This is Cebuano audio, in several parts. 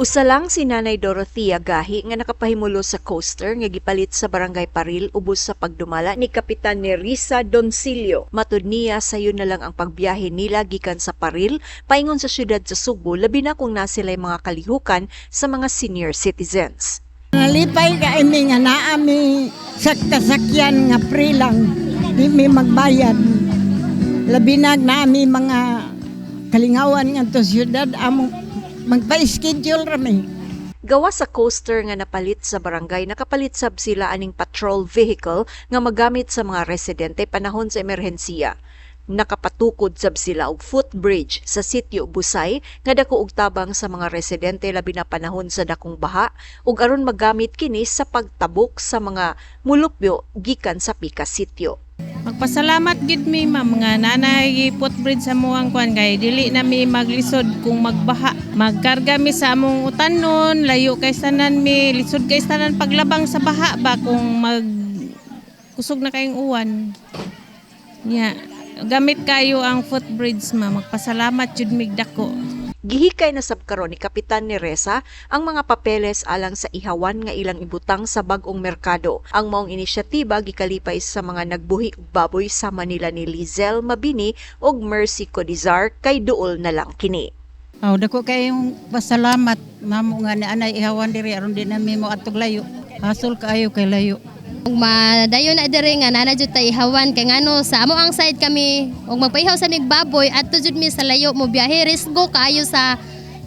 Usa lang si Nanay Dorothea Gahi nga nakapahimulo sa coaster nga gipalit sa Barangay Paril ubos sa pagdumala ni Kapitan Nerissa Doncillo. Matud niya, sayon na lang ang pagbiyahe nila gikan sa Paril paingon sa syudad sa Sugbo, labi na kung naa sila'y mga kalihukan sa mga senior citizens. Nalipay ka mi nga naa mi sa kasakyan nga free lang, di mi magbayad. Labi na naa mi mga kalingawan nga to syudad, amo magpa-schedule ra mi. Gawas sa coaster nga napalit sa barangay, nakapalit sab sila aning patrol vehicle nga magamit sa mga residente panahon sa emerhensiya. Nakapatukod sab sila og footbridge sa sitio Busay nga dako og tabang sa mga residente, labi na panahon sa dakong baha ug aron magamit kini sa pagtabok sa mga mulupyo gikan sa pika sitio. Magpasalamat gid mi, ma'am, nga naay footbridge sa amuang kwan kay dili na mi maglisod kung magbaha. Magkarga mi sa among utanon, layo kay tanan mi, lisod kay tanan paglabang sa baha ba kung mag kusog na kayong uwan. Nya, gamit kayo ang footbridge, ma'am. Magpasalamat jud mig dako. Gihikay na sab karon ni Kapitan Neresa ang mga papeles alang sa ihawan nga ilang ibutang sa bag-ong merkado. Ang maong inisyatiba gikalipay sa mga nagbuhi og baboy sama nila ni Lizelle Mabini ug Mercy Codizar kay duol na lang kini. Aw, dako kayong pasalamat namo nga naanay ihawan diri aron di nami mo adtog layo. Hasol kaayo kay layo. Ug madayon na diri nga naa na jud tay ihawan kay ngano sa amo ang side kami ug magpaihaw sa mig baboy, adto jud mi sa layo mo biyahe, risgo kaayo sa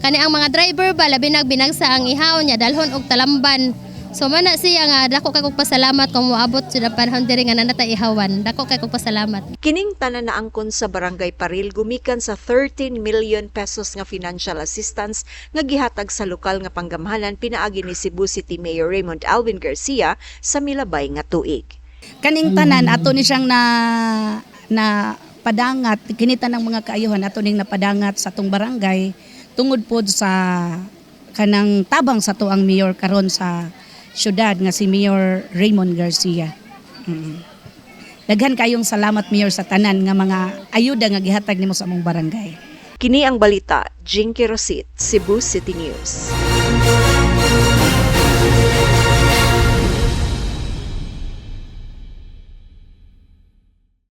kani ang mga driver ba, labi nag binagsa ang ihaw niya, dalhon og talamban. So mana siya nga dako kay kog pasalamat kung moabot jud ang panahon diri nga naa na tay ihawan. Dako kay kog pasalamat. Kining tanan naangkon sa Barangay Paril gumikan sa 13 million pesos nga financial assistance nga gihatag sa lokal nga panggamhanan pinaagi ni Cebu City Mayor Raymond Alvin Garcia sa milabay nga tuig. Kaning tanan ato ni siyang na na padangat, kini tanang mga kaayuhan ato ning napadangat sa atong barangay tungod pod sa kanang tabang sa ato ang mayor karon sa syudad nga si Mayor Raymond Garcia. Daghan kayong salamat, Mayor, sa tanan nga mga ayuda nga gihatag nimo sa among barangay. Kini ang balita, Jinky Rosit, Cebu City News.